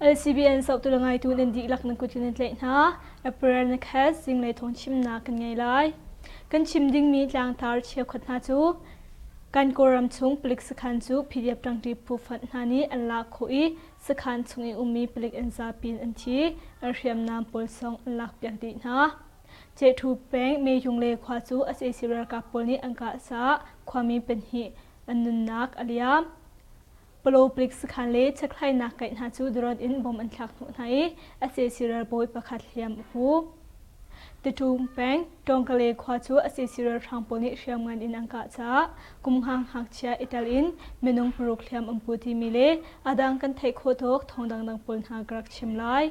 LCBN zohtu le ngaitu nan dihlak nan kut in nan tlaih hna. April na khat zinglei thawng chimnak kan ngei lai. Kan chim dingmi tlangtar cheukhat hna cu kan Kawlram chung palik sakhan cu PDF ṭangṭi phu fanh hna nih an lak khawh i sakhan chung i ummi palik an zapi in an thi. An hriamnam pawl zong an lakpiak dih hna. Cehṭhu peng Meyung le khua cu sac ralkap pawl nih an kah caah khuami pahnih an nunnak a liam. Paloplik sakhan le chekhlainak kaih hna cu drone in bom an thlak hnawh hna i sac ralbawi pakhat hliam a pu. Taṭung peng Tawngkale khua cu sac ralhrang pawl nih hriamngan in an kah caah kumnghang ngakchia i tel in minung paruk hliam an pu timi le a dang kan theih khawh tawk thawng dangdang pawl hna ka rak chim lai.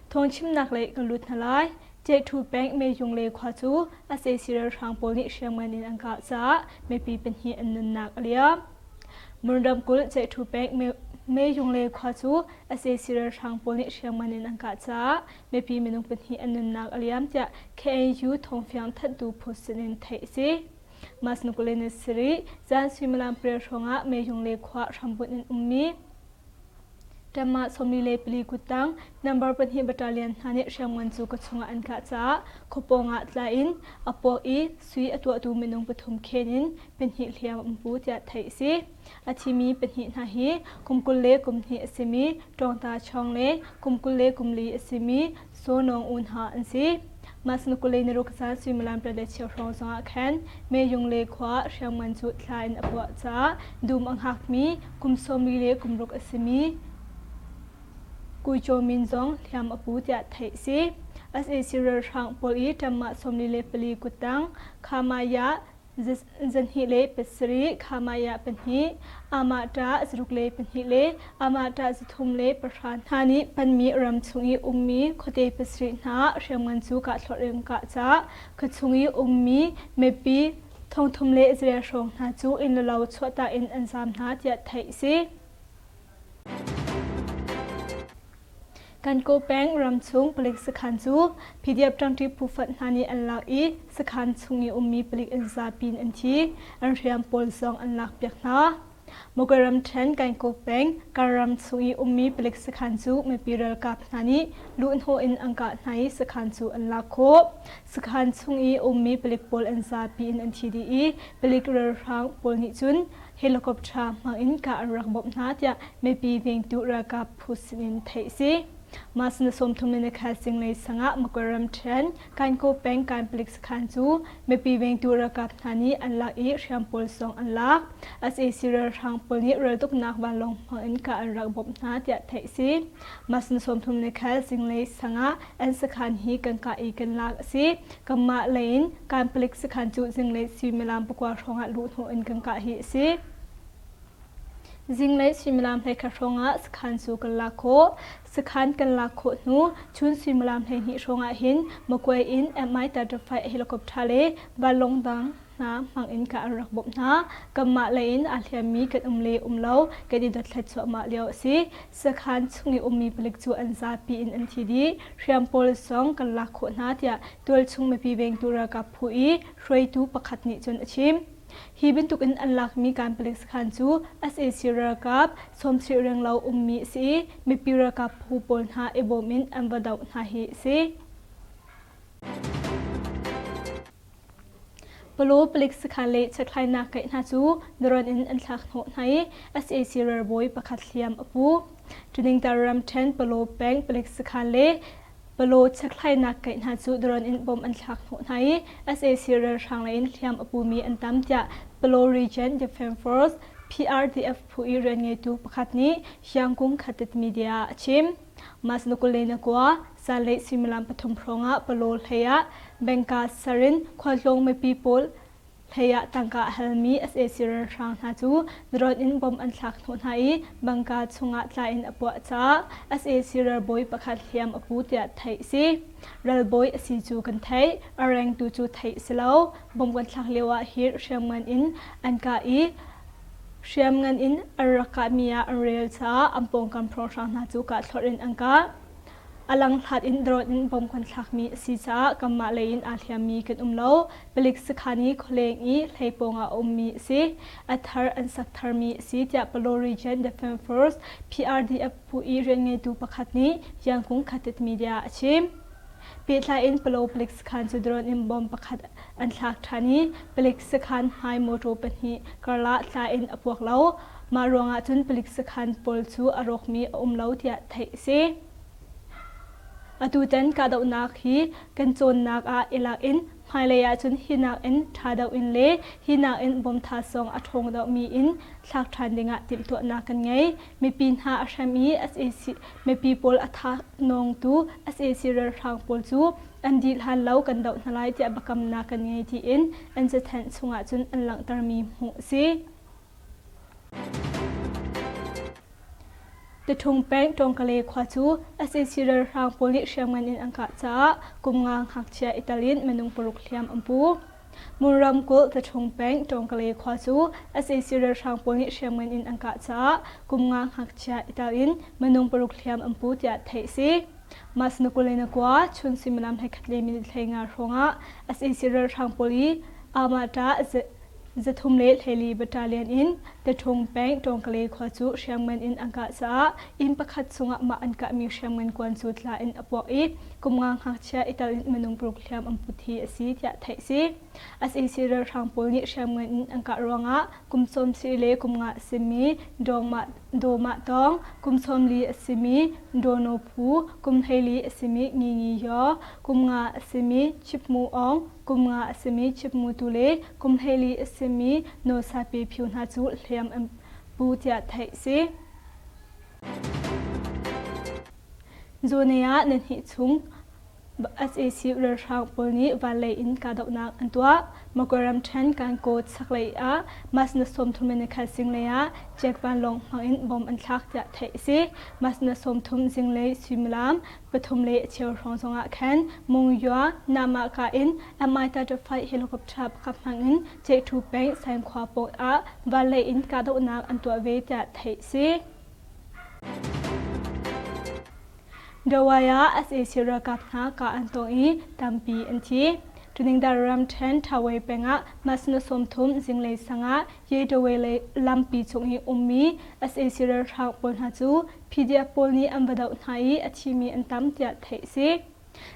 Thawngchimnak lei kan lut hna lai. Cehṭhu peng Meyung le khua cu sac ralhrang pawl nih hriamngan in an kah caah mipi pahnih an nunnak a liam. Mon ramkulh Cehṭhu peng Meyung le khua cu sac ralhrang pawl nih hriamngan in an kah caah mipi minung pahnih an nunnak a liam tiah KNU thawngfiang thanhtu phu sinin theih a si. Mas 27 zan suimilam pariat hrawngah Meyung le khua hrambunh in ummi Ṭamah 44 kuttang number pahnih battalion hna nih hriamngan cu ka chungah an kah caah khuapawng ah tla in a puak i sui a tuahtu minung pathum khen in pahnih hliam an pu tiah theih a si. A thimi pahnih hna hi kum 20 le kum hnih a simi Ṭawngta Chawng le kum 20 le kum li a simi Saw Nawng U hna an si. Mah sinukule ni ruk zan suimilam pariat le cheu hrawng zongah khan Meyung le khua hriamngan cu thla in a puah caah dum a hngakmi kum sawmli le kum ruk a simi Kuichaw Min zong hliam a pu tiah theih a si. Sac ralhrang pawl i ṭammah 44 kuttang Khamaya zanhnih le pasarih, Khamaya pahnih, Amah ṭah zaruk le pahnih le amah ṭah zathum le pahra hna nih panmi ram chung i ummi khuate pasarih hna hriamngan cu kahthlorh in kah caah khuachung i ummi mipi thongthum le Israel hrawng hna cu inn le lo chuahtak in an zaam hna tiah theih a si. Kankaw peng ramchung palik sakhan cu PDF ṭangṭi phu fonh hna nih an lak i sakhan chung i ummi palik an zapi in an thi. An hriam pawl zong an lakpiak hna. Magway ramṭhen Kankaw peng Karram chung i ummi palik sakhan cu mipi ralkap hna nih luhhnawh in an kah hna i sakhan cu an lak khawh. Sakhan chung i ummi palik pawl an zapi in an thi dih i palik ralhrang pawl nih cun helicopter hmang in kah an rak bawmh hna tiah mipi vengtu ralkap phu sinin theih a si. Mah na 30 le nikhat zinglei sangah Magway ramṭhen Kankaw peng Kanpalik sakhan cu mipi vengtu ralkap hna nih an lak i hriam pawl zong an lak. Sac ralhrang pawl nih raltuknak vanlawng hmang in kah an rak bawmh hna tiah theih a si. Mah na 30 le khat zinglei sangah an sakhan hi kan kah i kan lak a si. Kanmah lei in Kanpalik sakhan cu zinglei suimilam pakua hrawngah luhhnawh in kan kah hi a si. Zinglei suimilam 11 hrawngah sakhan cu kan lak khawh. Sakhan kan lak khawh hnu chun suimilam 12 hrawngah hin Magway in Mi-35 helicopter le vanlawng dang hna hmang in ka an rak bawmh hna. Kanmah lei in aa hliammi kan um le um lo kan i dothlat cuahmah lio a si. Sakhan chung i ummi palik cu an zapi in an thi dih. Hriam pawl zong kan lak khawh hna tiah tualchung mipi vengtu ralkap phu i hruaitu pakhat nih cun a chim. Hi bantukin an lakmi Kanpalek sakhan cu sac ralkap sawmsarih renglo ummi a si i mipi ralkap phu pawl hna i bawm in an va doh hna hi a si. Palaw palik sakhan le chekhlainak kaih hna cu drone in an thlak hnawh hna i sac ralbawi pakhat hliam a pu. Tuningtar ramṭhen Palaw peng palik sakhan le Palaw chekhlainak kaih hna cu drone in bom an thlak hnawh hna i sac ralhrang lei in hliam a pumi an tam tiah Palaw Region Defence Force PRDF phu i rianngeitu pakhat nih Hyangkung Khatit Media ah a chim. Mas na 20 le na kua zanlei suimilam pathum hrawngah Palaw hlei ah Bengka Sarin khualtlawng mipi pawl hlei ah tangka a halmi sac ralhrang hna cu drone in bom an thlak hnawh hna i bangka chungah tla in a puah caah sac ralbawi pakhat hliam a pu tiah theih a si. Ralbawi a si cu kan theih, a rengtu cu theih a si lo. Bom kan thlak lio ah hin hriamngan in an kah i hriamngan in an rak kahmi ah an rel caah an pawngkam hrawnghrang hna cu kahthlorh in an kah. A langhlat in drone in bom kan thlakmi a si caah kanmah lei in aa hliammi kan um lo. Palik sakhan i khualeng i hlei pawng ah a ummi a si. A thar an sak tharmi a si tiah Palo Region Defense Force PRDF phu i rianngeitu pakhat nih Yangkung Khatit Media a chim. Pehtlai in Palo palik sakhan cu drone in bomb pakhat an thlak ṭhan i palik sakhan hmai mawṭaw pahnih karlah tla in a puak lo. Mah ruangah cun palik sakhan pawl cu a rawkmi a um lo tiah theih a si. Atutan kahdohnak hi kan cawnnak ah i lak in hmailei ahcun hi nakin ṭha deuh in le hi nakin bawmtha sawng a ṭhawng deuhmi in thlak ṭhan dingah timhtuahnak kan ngei. Mipi hna a hrem i sac mipi pawl a thah-nawngtu sac ralhrang pawl cu an dih hlan lo kan doh hna lai tiah biakamnak kan ngei tiin an cathanh chungah cun an langhtermi hmuh a si. Taṭhung peng Tawngkale khua cu sac ralhrang pawl nih hriamngan in an kah caah kum nga ngakchia i tel in minung paruk hliam an pu. Mon ramkulh Taṭhung peng Tawngkale khua cu sac ralhrang pawl nih hriamngan in an kah caah kum nga ngakchia i tel in minung paruk hliam an pu tiah theih a si. Mah 29 chun suimilam 11 le minute 15 hrawng ah sac ralhrang pawl i Amata 324 Battalion in Taṭhung peng Tawngkale khua cu hriamngan in an kah caah inn pakhat chungah mah an kahmi hriamngan kuan cu tla in a puak i kum nga ngakchia i tal in minung paruk hliam an put hi a si tiah theih a si. Sac ralhrang pawl nih hriamngan in an kah ruangah kum 14 le kum nga a simi Daw Mah Tawng, kum 40 a simi Daw Naw Phu, kum 14 a simi Ngi Ngi Yaw, kum nga a simi Chip Mu Aung, kum nga a simi Chip Mu Tu le kum 14 a simi Naw Sa Pe Phyu hna cu hliam an pu tiah theih a si. Zone ah nihnih chung sac ralhrang pawl nih vanlei in kahdohnak an tuah. Magwe ramṭhen Kankaw chaklei ah Masna 30 in khat zinglei ah jet vanlawng hmang in bomb an thlak tiah theih a si. Masna 30 zinglei suimilam pathum le a cheu hrawng zongah khan Mungya Namaka in Mi-35 helicopter pakhat hmang in Ceihṭhu peng Saingkhua pawng ah vanlei in kahdohnak an tuah ve tiah theih a si. Dawai ah sac ralkap hna kah an tong i tampi an thi. Tuningdar ramṭhen Thawei peng ah Masna 30 zinglei sang ah Yedaway lei lampi cung i ummi sac ralhrang pawl hna cu PDF pawl nih an va doh hna i a thimi an tam tiah theih a si.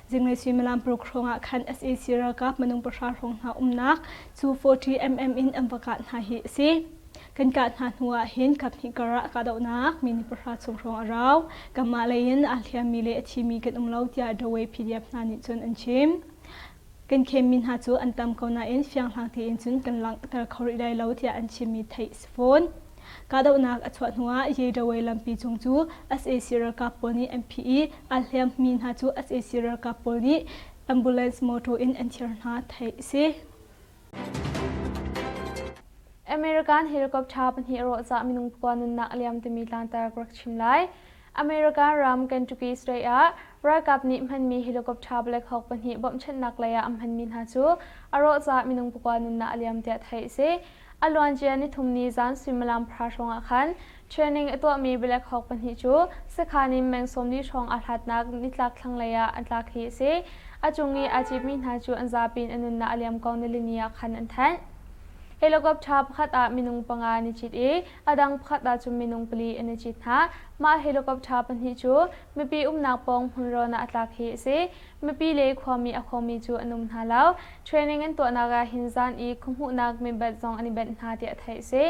Zinglei suimilam paruk hrawng ah khan sac ralkap minung pahra hrawng hna umnak cu 40 mm in an va kah hna hi a si. Kan kah hna hnu ah hin kaphnih kar ah kahdohnak minute pahra chung hrawng a rau. Kanmah lei in aa hliammi le a thimi kan um lo tiah Dawei PDF hna nih cun an chim. Kan khenmi hna cu an tam ko nain fianghlang tein cun kan langhter kho rih lai lo tiah an chimmi theih a si fawn. Kahdohnak a chuah hnuah Yedaway lampi cung cu sac ralkap pawl nih an phih i aa hliammi hna cu sac ralkap pawl nih ambulance motor in an thir hna theih a si. American helicopter pahnih rawhcah minung pakua nunnak a liam timi tlangtar ka rak chim lai. American ram Kentucky state ah ralkap nih hmanmi helicopter Black Hawk pahnih bawmhchanhnak lei ah a hmanmi hna cu a rawhcah minung pakua nunnak a liam tiah theih a si. A luancia nithumni zan suimilam pahra hrawng ah khan training a tuahmi Black Hawk pahnih cu sakhan in meng 40 hrawng aa hlatnak nitlak thlanglei ah an tlak hi a si. A cung i aa citmi hna cu an zapi in a nunnak a liam ko nilini ah khan an thanh. Helicopter pakhat ah minung panga an i cit i a dang pakhat ah cun minung pali an i cit hna. Mah helicopter pahnih cu mipi umnak pawng hmunrawn ah a tlak hi a si. Mipi le khuami a khomi cu an um hna lo. Training an tuahnak ah hin zan i khuahmuhnak minbat zong an i benh hna tiah theih a si.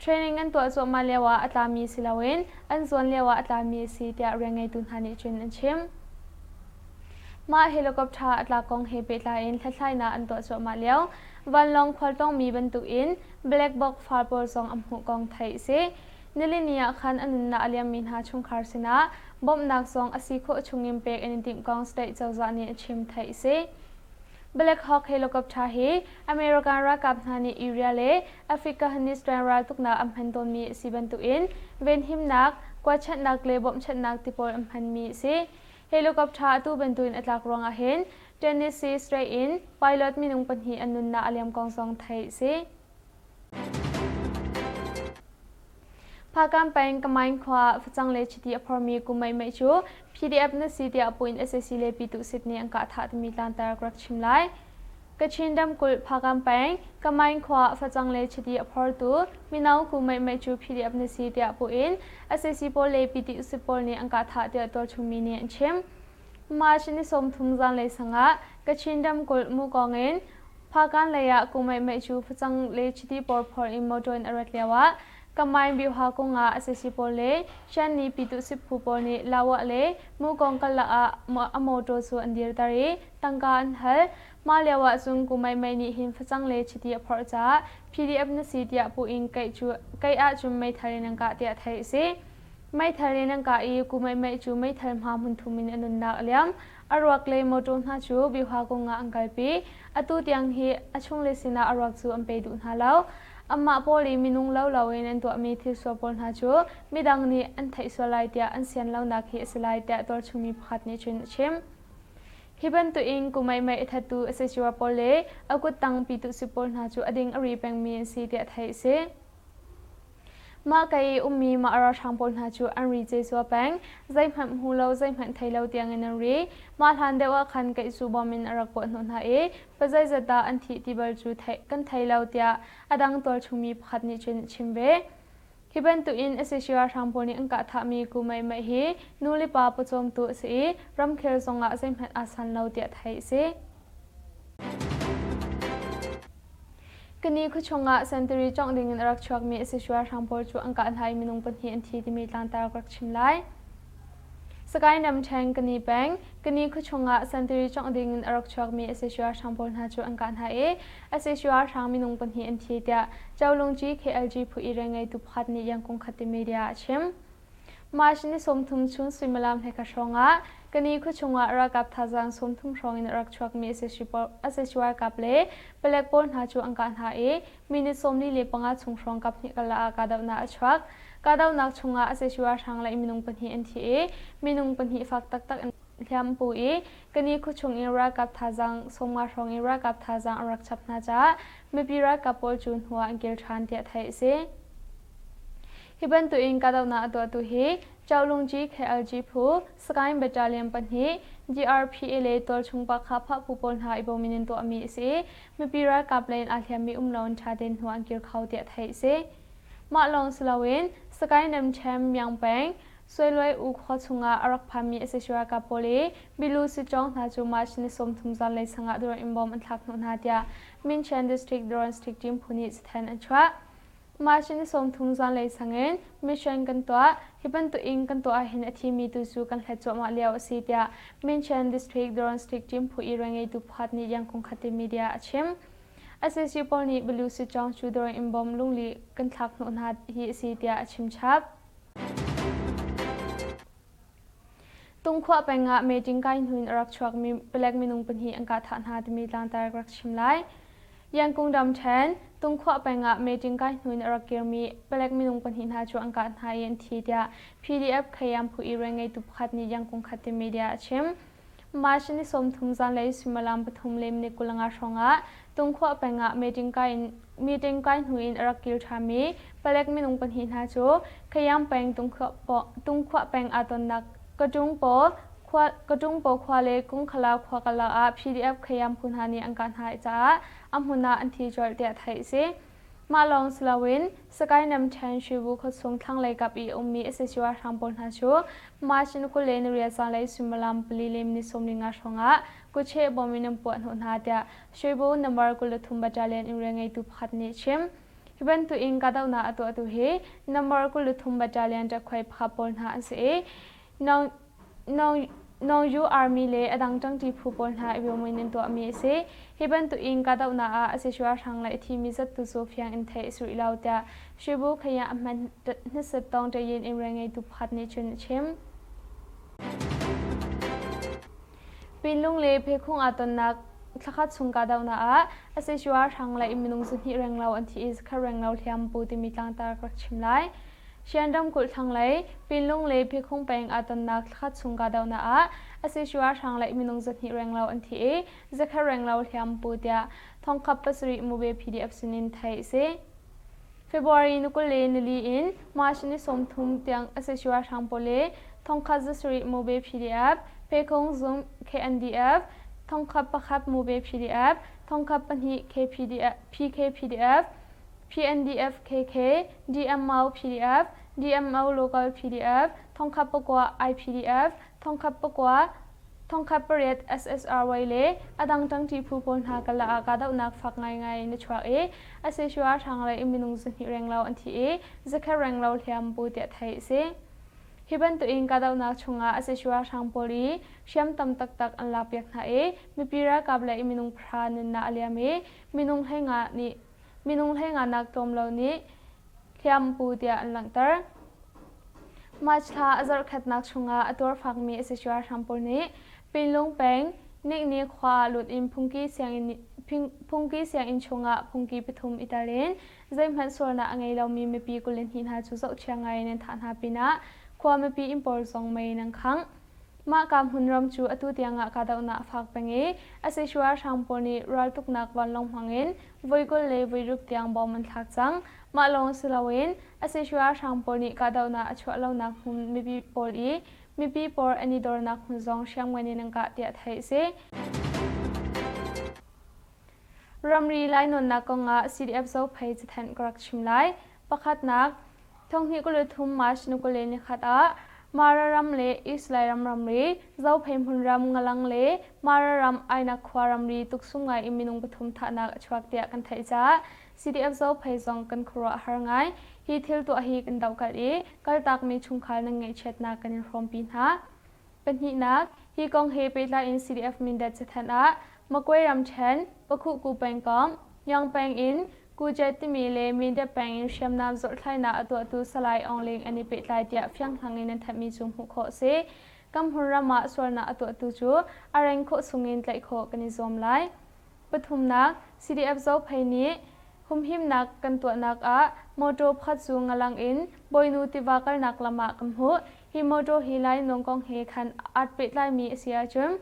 Training an tuah cuahmah lioah a tlami si loin an zuan lioah a tlami a si tiah rianngeitu hna nih cun an chim. Mah helicopter a tlak kong he pehtlai in hlathlainak an tuah cuahmah lio vanlawng khualtlawngmi bantukin black box far pawl zong an hmuh kong theih a si. Nilini ah khan a nunnak a liammi hna chungkhar sinah bawmhnak zong a si khawh chungin pek an i timh kong state cozah nih a chim theih a si. Black Hawk helicopter hi American ralkap hna nih Syria le Afghanistan raltuknak an hman tawnmi a si bantukin venhimnak, kuatchanhnak le bawmhchanhnak ti pawl an hmanmi a si. Helicopter atu bantukin a tlak ruangah hin Tennessee State in pilot minung pahnih an nunnak a liam kong zong theih a si. Phakam peng Kamaing khua ah facang le chiti a phormi Kum Mei Mei cu PDF na si tiah puin sac le Pyituh Sit nih an kah thah timi tlangtar ka rak chim lai. Kachin ramkulh Phakam peng Kamaing khua ah facang le chiti a phortu mino Kum Mei Mei cu PDF na si tiah puin sac pawl le Pyituh Sit pawl nih an kah thah tiah tualchung mi nih an chim. March ni 30 zanlei sang ah Kachin ramkulh Mukawng in Phakan lei ah Kung Mei Mei cu facang le chiti pawl phor in motor in a rat lioah Kamain Bioha kong ah sac pawl le Shanni Pyituhsip phu pawl nih Lawah le Mukawng karlak ah a motor cu an dirter i tangka an hal. Mah lio ah cun Kung Mei Mei nih hin facang le chiti a phorh caah PDF na si tiah puh in keih ahcun meithal in an kah tiah theih a si. Meithal in an kah i Ku Mei Mei cu meithal hma hmunthum in a nunnak a liam. A ruak le motor hna cu Bioha kong ah an kalpi. Atu tiang hi a chungle sinah a ruak cu an pe duh hna lo. Anmah pawl i minung lo loin an tuahmi thil sual pawl hna cu midang nih an theih sual lai tiah an sian lonak hi a si lai tiah tualchungmi pakhat nih cun a chim. Hi bantukin kum mei a thattu a si pawl le a kuttang pitu pawl hna cu a ding a ri pengmi an si tiah theih a si. Mah ka i ummi mah ralhrang pawl hna cu an ri cezua peng, zeihmanh hmu lo, zeihmanh thei lo tiangin an ri. Mah hlan deuh ah khan keihzu bom in a rak puah hnawh hna i pazeizat dah an thih ti bal cu theih kan thei lo tiah a dang tualchungmi pakhat nih cun a chim ve. Hi bantukin sac ralhrang pawl nih an kah thahmi Ku Mei Mei hi nu le pa pawcawmtu a si i ramkhel zongah zeihmanh aa san lo tiah theih a si. Kani khuachung ah sentari cawngh dingin a rak chuakmi a si ralhrang pawl cu an kah hna i minung pahnih an thi timi tlangtar ka rak chim lai. Sagaing ramṭhen Kani peng, Kani khuachung ah sentari cawngh dingin a rak chuakmi a si ralhrang pawl hna cu an kah hna i a si ralhrang minung pahnih an thi tiah Cholungci KLG phu i rianngeitu pakhat nih Yangkung Khati media ah a chim. March ni 30 chun suimilam hlekha hrawngah Kani khuachung ah ralkap thazaang 30 hrawng in a rak chuakmi sac ralkap le palek pawl hna cu an kah hna i minute 45 chung hrawng kaphnih karlak ah kahdohnak a chuak. Kahdohnak chungah sac ralhrang le minung pahnih an thi i minung pahnih fak taktak in hliam pu i Kani khuachung in ralkap thazaang 50 hrawng in ralkap thazaang an rak chap hna caah mipi ralkap pawl cu hnu ah an kir ṭhan tiah theih a si. Hi bantukin kahdohnak a tuahtu hi Chaulungci KLG phu, Sagaing Battalion pahnih, GRPA le tualchung Pakha phah phu pawl hna i bawm in an tuahmi a si i mipi ralkap lei in aa hliammi um loin ṭha tein hnu an kir kho tiah theih a si. Mah lawng si loin Sagaing ramṭhen Myang peng, Suailuai U khua chungah a rak phanmi sac ralkap pawl i Bilu Sitcawng hna cu March ni 30 zanlei sangah drone in bom an thlak hnawh hna tiah Minchen District Drone Strike Team phu nih cathanh an chuah. March ni 30 zanlei sangin mission kan tuah. Hi bantuk in kan tuah ahhin a thimi tu cu kan hlet cuahmah lio a si tiah Minchen District Drone Strike Team phu i rianngeitu pakhat nih Yangkung Khati Media a chim. Sac pawl nih Bilu Sitcawng cu drone in bom lungli kan thlak hnawh hna hi a si tiah a chim chap. Tungkhuah peng ah meeting kai hnu in a rak chuakmi palek minung pahnih an kah thah hna timi tlangtar ka rak chim lai. Yangkung ramṭhen, Tungkhuah peng ah meeting kai hnu in a rak kirmi palek minung pahnih hna cu an kah hna i an thi tiah PDF Khayam phu i rianngeitu pakhat nih Yangkung Khati media a chim. March ni 30 zanlei suimilam pathum le minute 25 hrawngah Tungkhuah peng ah meeting kai in meeting kai hnu in a rak kil ṭhanmi palek minung pahnih hna cu Khayam peng Tungkhuah peng aa tonnak Kaṭungpaw khua Kaṭungpaw khua le Kungkhala khua karlak ah PDF Khayam phu hna nih an kah hna caah a hmun ah an thi colh tiah theih a si. Mah lawng si loin Sagaing ramṭhen Shibu khuachung thlanglei kap i a ummi sac ralhrang pawl hna cu March ni 28 zanlei suimilam pali le minute 15 hrawngah kutcheh bom in an puah hnawh hna tiah Shibu number 23 battalion in rianngeitu pakhat nih a chim. Hi bantukin kahdohnak a tuahtu hi number 23 battalion ṭakhuai pakhat pawl hna an si i Nongyu Army le a dang ṭangṭi phu pawl hna i bawm in an tuahmi a si. Hi bantukin kahdohnak ah a si hrang le a thimi zat tu cu fiang in theih a si rih lo tiah Shibu Khaya a hman hmasat tawng ṭayin in rianngeitu pakhat nih cun a chim. Pinlung le Phekhung aa tonnak thlakhat chung kahdohnak ah a si hrang le minung zahnih renglo an thi i zakhat renglo hliam pu timi tlangtar ka rak chim lai. Shan ramkulh thlanglei Pinlung le Phikhung peng aa tonnak thlakhat chung kahdohnak ah sac ralhrang le minung zahnih renglo an thi i zakhat renglo hliam pu tiah thongkhap pasarih Mube PDF sinin theih a si. February ni 24 in March ni 30 tiang sac ralhrang pawl le thongkhat zasarih Mobe PDF, Pekong Zum KNDF, thongkhat pakhat Mobe PDF, thongkhat pahnih KPDF, PKPDF, PNDF KK, DMO PDF, DMO Local PDF, thongkhat pakua IPDF, thongkhat pakua thongkhat pariat SSRY le a dang ṭangṭi phu pawl hna karlak ah kahdohnak fak ngaingai in a chuak i sac ralhrang lei in minung zahnih renglo an thi i zakhat renglo hliam pu tiah theih a si. Hi bantukin kahdohnak chungah sac ralhrang pawl i hriam tam taktak an lakpiak hna i mipi ralkap lei in minung pahra nunnak a liam i minung hleinga nih minung hleinga nak tlawm lo nih hliam pu tiah an langhter. March thla a zarhkhatnak chungah a tuarfakmi sac ralhrang pawl nih Pinlung peng Nikni khua ah lut in phungki sianginn phungki sianginn chungah phungki pathum i tel in zeihmanh sualnak a ngei lomi mipi 22 hna cu zohchia ngai in an thah hna pinah khua mipi inn pawl zong mei in an khangh. Mah ka hmunram cu atu tiangah kahdohnak a fak peng i sac ralhrang pawl nih raltuknak vanlawng hmangin voi 20 le voi ruk tiang bom an thlak cang. Mah lawng si loin sac ralhrang pawl nih kahdohnak a chuah lonak hmun mipi pawl i mipi pawl an i dornak hmun zong hriamngan in an kah tiah theih a si. Ramri lainawnnak kongah CDF Zophei cathanh ka rak chim lai. Pakhatnak, Thonghnih 23 March ni 21 ah Mara ram le East Lairam ramri, Zophei hmunram Ngalang le Mara ram Ainak khua ramri tuksum ngai in minung pathum thahnak a chuak tiah kan theih caah CDF Zophei zong kan khuaruah a har ngai. Hi thil tuah hi kan dohkalh i kaltakmi chungkhar nan ngaihchiatnak kan in hrawmpi hna. Pahnihnak, hi kong he pehtlai in CDF Mindat cathanh ah Makwe ramṭhen, Pakhuhku pengkomh, Myang peng in Kujet timi le Mindat peng in hriamnam zawrhthlainak a tuahtu Salai Aung Ling an i pehtlai tiah fianghlang in an thanhmi cu hmuh khawh a si. Kam hmun ram ah sualnak a tuahtu cu a reng khawh chungin tlaih khawh kan i zuam lai. Pathumnak, CDF Zophei nih humhimnak kan tuahnak ah mawṭaw pakhat cu ngalang in Bawinu tiva kalnak lam ah kan hmuh. Hi mawṭaw hi lainawng kong he khan aa pehtlaimi a si ahcun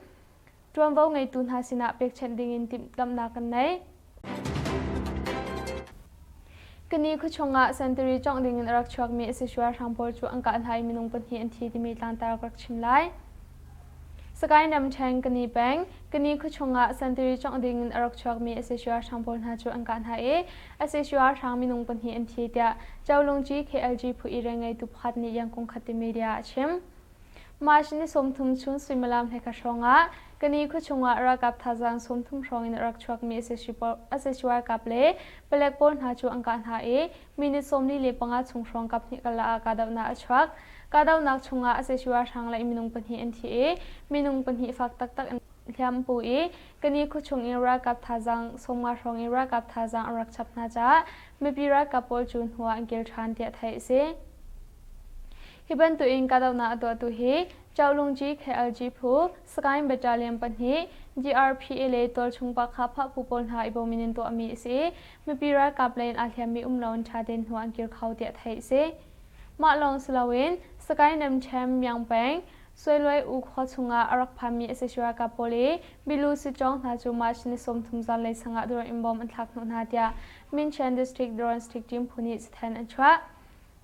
ṭuanvo ngeitu hna sinah pekchanh dingin timhlamhnak kan nei. Kani khuachung ah sentari cawngh dingin a rak chuakmi a si ralhrang pawl cu an kah hna i minung pahnih an thi timi tlangtar ka rak chim lai. Sagaing ramṭhen Kani peng, Kani khuachung ah sentari cawngh dingin a rak chuakmi sac ralhrang pawl hna cu an kah hna i sac ralhrang minung pahnih an thi tiah Cholungci KLG phu i rianngeitu pakhat nih Yangkung Khati media ah a chim. March ni 30 chun suimilam hlekha hrawng ah Kani khuachung ah ralkap thazaang 30 hrawng in a rak chuakmi sac ralkap le palek pawl hna cu an kah hna i minute 45 chung hrawng kaphnih karlak ah kahdohnak a chuak. Kahdohnak chungah sac ralhrang le minung pahnih an thi i minung pahnih fak taktak in hliam pu i Kani khuachung in ralkap thazaang 50 hrawng in ralkap thazaang an rak chap hna caah mipi ralkap pawl cu hnu ah an kil ṭhan tiah theih a si. Hi bantukin kahdohnak a tuahtu hi Chaulungci KLG phu, Sagaing Battalion pahnih, DRPA le tualchung Pakha phah phu pawl hna i bawm in an tuahmi a si i mipi ralkap lei in aa hliammi um loin ṭha tein hnu an kir kho tiah theih a si. Mah lawng si loin Sagaing ramṭhen Myang peng Suailuai U khua chungah a rak phanmi sac ralkap pawl i Bilu Sitcawng hna cu March ni 30 zanlei sangah drone in bom an thlak hnawh hna tiah Minchen District Drone Strike Team phu nih cathanh an chuah.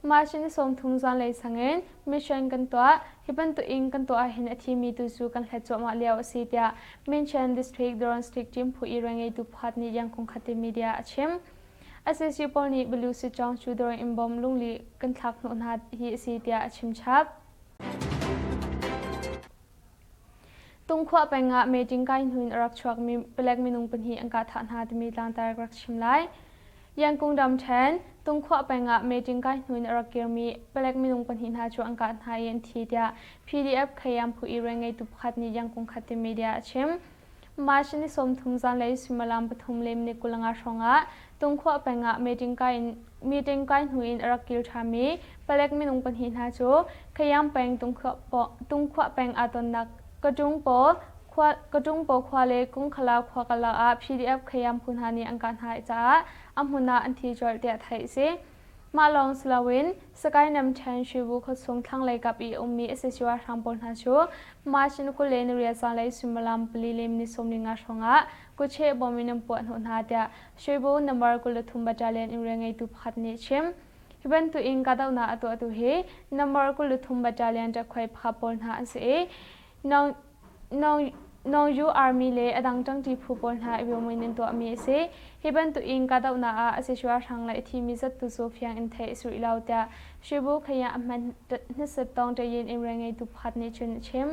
March ni 30 zanlei sangin mission kan tuah. Hi bantuk in kan tuah ahhin a thimi tu cu kan hlet cuahmah lio a si tiah Minchen District Drone Strike Team phu i rianngeitu pakhat nih Yangkung Khati Media a chim. Sac pawl nih Bilu Sitcawng cu drone in bom lungli kan thlak hnawh hna hi a si tiah a chim chap. Tungkhuah peng ah meeting kai hnu in a rak chuakmi palek minung pahnih an kah thah hna timi tlangtar ka rak chim lai. Yangkung ramṭhen, Tungkhuah peng ah meeting kai hnu in a rak kirmi palek minung pahnih hna cu an kah hna i an thi tiah PDF Khayam phu i rianngeitu pakhat nih Yangkung Khati media a chim. March ni 30 zanlei suimilam pathum le minute 25 hrawngah Tungkhuah peng ah meeting kai in meeting kai hnu in a rak kil ṭhanmi palek minung pahnih hna cu Khayam peng Tungkhuah peng aa tonnak Kaṭungpaw khua Kaṭungpaw khua le Kungkhala khua karlak ah PDF Khayam phu hna nih an kah hna caah a hmun ah an thi colh tiah theih a si. Mah lawng si loin Sagaing ramṭhen Shibu khuachung thlanglei kap i a ummi sac ralhrang pawl hna cu March ni 28 zanlei suimilam pali le minute 15 hrawngah kutcheh bom in an puah hnawh hna tiah Shibu number 23 battalion in rianngeitu pakhat nih a chim. Hi bantuk in kahdohnak a tuahtu hi number 23 battalion ṭakhuai pakhat pawl hna an si i Nongyu Army le a dang ṭangṭi phu pawl hna i bawm in an tuahmi a si. Hi bantuk in kahdohnak ah a sisua hrang le a thimi zat tu cu fiang in theih a si rih lo tiah Shibu Khaya a hman hmasat tawng ṭayin in rian ngeitu pakhat nih cun a chim.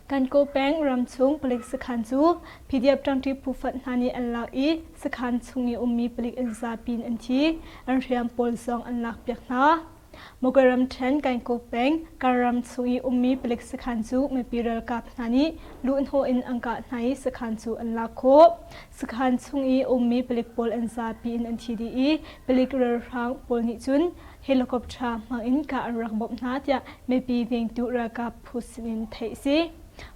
Kankaw peng ramchung palik sakhan cu PDF ṭangṭi phu fat hna nih an lak i sakhan chung i ummi palik an zapi in an thi. An hriam pawl zong an lakpiak hna. Magwe ramṭhen Kankaw peng Karram chung i ummi palik sakhan cu mipi ralkap hna nih luhhnawh in an kah hna i sakhan cu an lak khawh. Sakhan chung i ummi palik pawl an zapi in an thi dih i palik ralhrang pawl nih cun helicopter hmang in kah an rak bawmh hna tiah mipi vengtu ralkap phu sinin theih a si.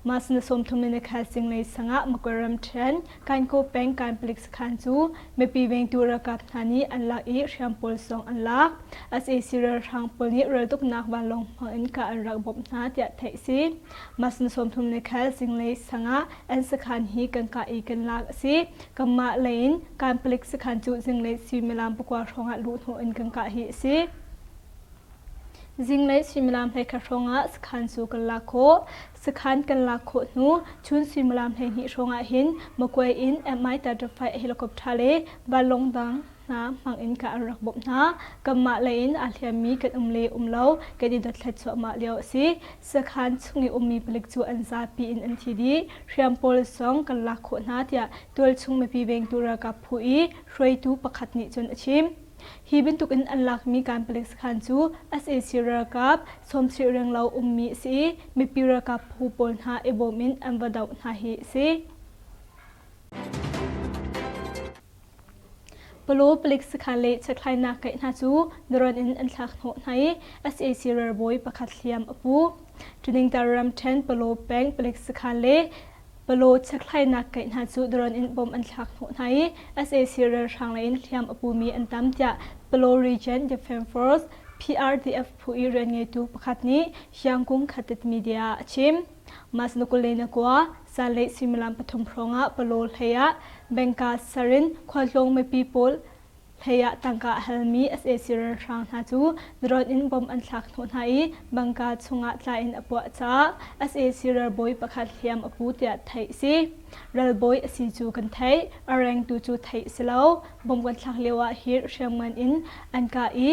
Mah na 30 le nikhat zinglei sangah Magwe ramṭhen Kankaw peng Kan palik sakhan cu mipi vengtu ralkap hna nih an lak i hriam pawl zong an lak. Sac ralhrang pawl nih raltuknak vanlawng hmang in kah an rak bawmh hna tiah theih a si. Mah na 30 le khal zinglei sangah an sakhan hi kan kah i kan lak a si. Kanmah lei in kan palik sakhan cu zinglei suimilam pakua hrawngah luhhnawh in kan kah hi a si. Zinglei suimilam 11 hrawngah sakhan cu kan lak khawh. Sakhan kan lak khawh hnu chun suimilam 12 hrawngah hin Magway in Mi-35 helicopter le vanlawng dang hna hmang in kah an rak bawmh hna. Kanmah lei in aa hliammi kan um le um lo kan i dothlat cuahmah lio a si. Sakhan chung i ummi palik cu an zapi in an thi dih. Hriam pawl zong kan lak khawh hna tiah tualchung mipi vengtu ralkap phu i hruaitu pakhat nih cun a chim. Hi bantukin an lakmi kan palik sakhan cu sac ralkap sawmsarih renglo ummi a si i mipi ralkap phu pawl hna i bawm in an va doh hna hi a si. Palaw palik sakhan le chekhlainak kaih hna cu drone in an thlak hnawh hna i sac ralbawi pakhat hliam a pu. Tuningtar ramṭhen Palaw peng palik sakhan le Palaw chekhlainak kaih hna cu drone in bom an thlak hnawh hna i sac ralhrang lei in hliam a pumi an tam tiah Palaw Region Defence Force PRDF phu i rianngeitu pakhat nih Hyangkung Khatit Media ah a chim. Mas na 21 zanlei suimilam pathum hrawngah Palaw hlei ah Bengka Sarin khualtlawng mipi pawl hlei ah tangka a halmi sac ralhrang hna cu drone in bomb an thlak hnawh hna i bangka chungah tla in a puah caah sac ralbawi pakhat hliam a pu tiah theih a si. Ralbawi a si cu kan theih, a rengtu cu theih a si lo. Bomb kan thlak lio ah hi hriamngan in an kah i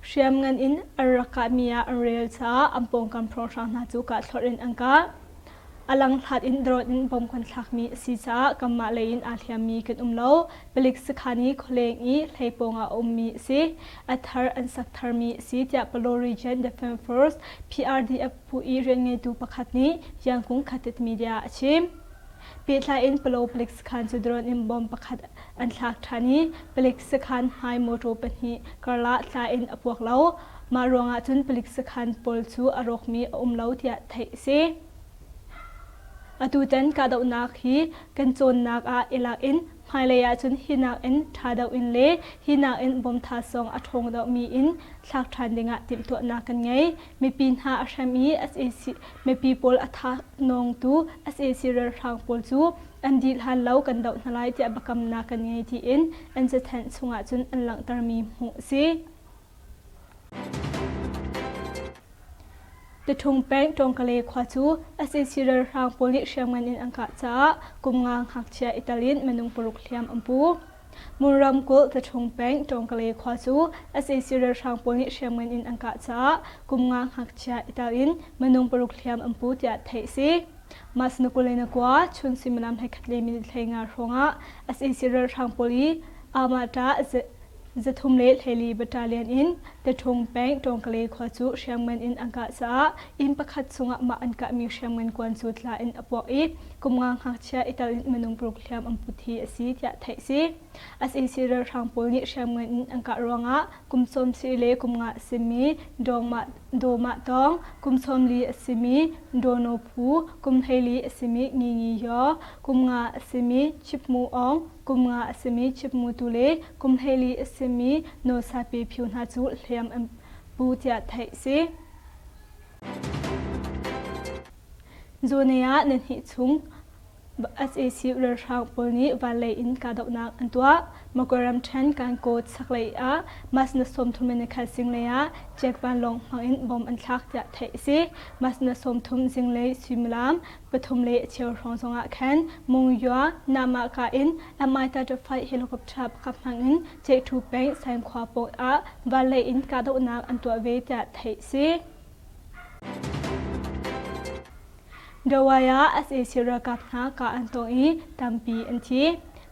hriamngan in an rak kahmi ah an rel caah an pawngkam hrawnghrang hna cu kah thlorh in an kah. A langhlat in drone in bomb kan thlakmi a si caah kanmah lei in aa hliammi kan um lo. Palik sakhan i khualeng i hlei pawngah a ummi a si. A thar an sak tharmi a si tiah Palaw Region Defence Force PRDF phu i rianngeitu pakhat nih Yangkung Khatit Media a chim. Pehtlai in Palaw palik sakhan cu drone in bomb pakhat an thlak ṭhan i palik sakhan hmai mawṭaw pahnih karlah tla in a puak lo. Mah ruangah cun palik sakhan pawl cu a rawkmi a um lo tiah theih a si. Atutan kahdohnak hi kan cawnnak ah i lak in hmailei ahcun hi nakin ṭha deuh in le hi nakin bawmtha zong a ṭhawng deuhmi in thlak ṭhan dingah timhtuahnak kan ngei. Mipi hna a hrem i sac mipi pawl a thah-nawngtu sac ralhrang pawl cu an dih hlan lo kan doh hna lai tiah biakamnak kan ngei tiin an cathanh chungah cun an langhtermi hmuh a si. Taṭhung peng Tawngkale khua cu sac ralhrang pawl nih hriamngan in an kah caah kum nga ngakchia i tel in minung paruk hliam an pu. Mon ramkulh Taṭhung peng Tawngkale khua cu sac ralhrang pawl nih hriamngan in an kah caah kum nga ngakchia i tel in minung paruk hliam an pu tiah theih a si. Mas na 21 chun suimilam 11 le minute 15 hrawngah sac ralhrang pawl i Amata 324 Battalion in Taṭhung peng Tawngkale khua cu hriamngan in an kah caah inn pakhat chungah mah an kahmi hriamngan kuan cu tla in a puak i kum nga ngakchia i tel in minung paruk hliam an put hi a si tiah theih a si. Sac ralhrang pawl nih hriamngan in an kah ruangah kum 70 le kum nga a simi Dawngmah. Dawmah Tawng, kum 40 a simi Dono Phu, kum 14 a simi Ngi Ngi Yaw, kum nga a simi Chip Mu Aung, kum nga a simi Chip Mu Tu le kum 14 a simi No Sa Pe Phyu hna cu hliam an pu tiah theih a si. Zone ah nihnih chung sac ralhrang pawl nih vanlei in kahdohnak an tuah. Magwe ramṭhen Kankaw chaklei ah Masna 30 le nikhat zinglei ah jet vanlawng hmang in bomb an thlak tiah theih a si. Masna 30 zinglei suimilam pathum le a cheu hrawng zongah khan Mungya Namaka in Mi-35 helicopter pakhat hmang in Ceihṭhu peng Saingkhua pawng ah vanlei in kahdohnak an tuah ve tiah theih a si. Dawai ah sac ralkap hna kah an tong i tampi an thi.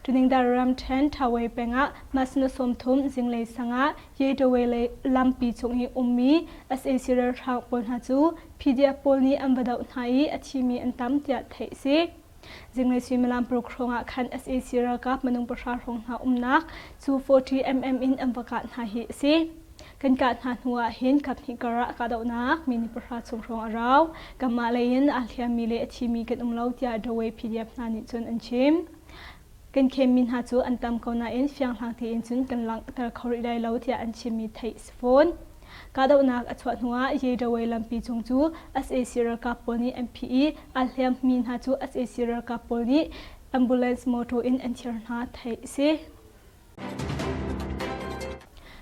Tuningdar ramṭhen Thawei peng ah Masna 30 zinglei sang ah Yetaway lei lampi cung i ummi sac ralhrang pawl hna cu PDF pawl nih an va doh hna i a thimi an tam tiah theih a si. Zinglei suimilam paruk hrawng ah khan sac ralkap minung pahra hrawng hna umnak cu 40 mm in an va kah hna hi a si. Kan kah hna hnu ah hin kaphnih kar ah kahdohnak minute pahra chung hrawng a rau. Kanmah lei in aa hliammi le a thimi kan um lo tiah Dawei PDF hna nih cun an chim. Kan khenmi hna cu an tam ko nain fianghlang tein cun kan langhter kho rih lai lo tiah an chimmi theih a si fawn. Kahdohnak a chuah hnuah Yedaway lampi cung cu sac ralkap pawl nih an phih i aa hliammi hna cu sac ralkap pawl nih ambulance motor in an thir hna theih a si.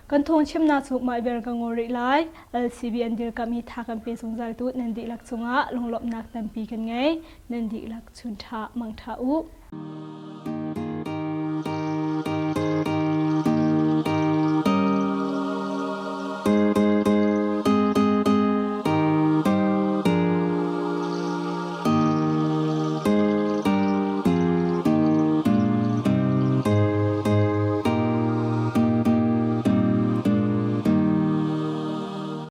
Kan thawngchimnak cu mah vial ka ngol rih lai. LCB an dirkamh i tha kan pe zungzal tu nan dihlak cungah lunglawmhnak tampi kan ngei. Nan dihlak chun ṭha mang ṭha u.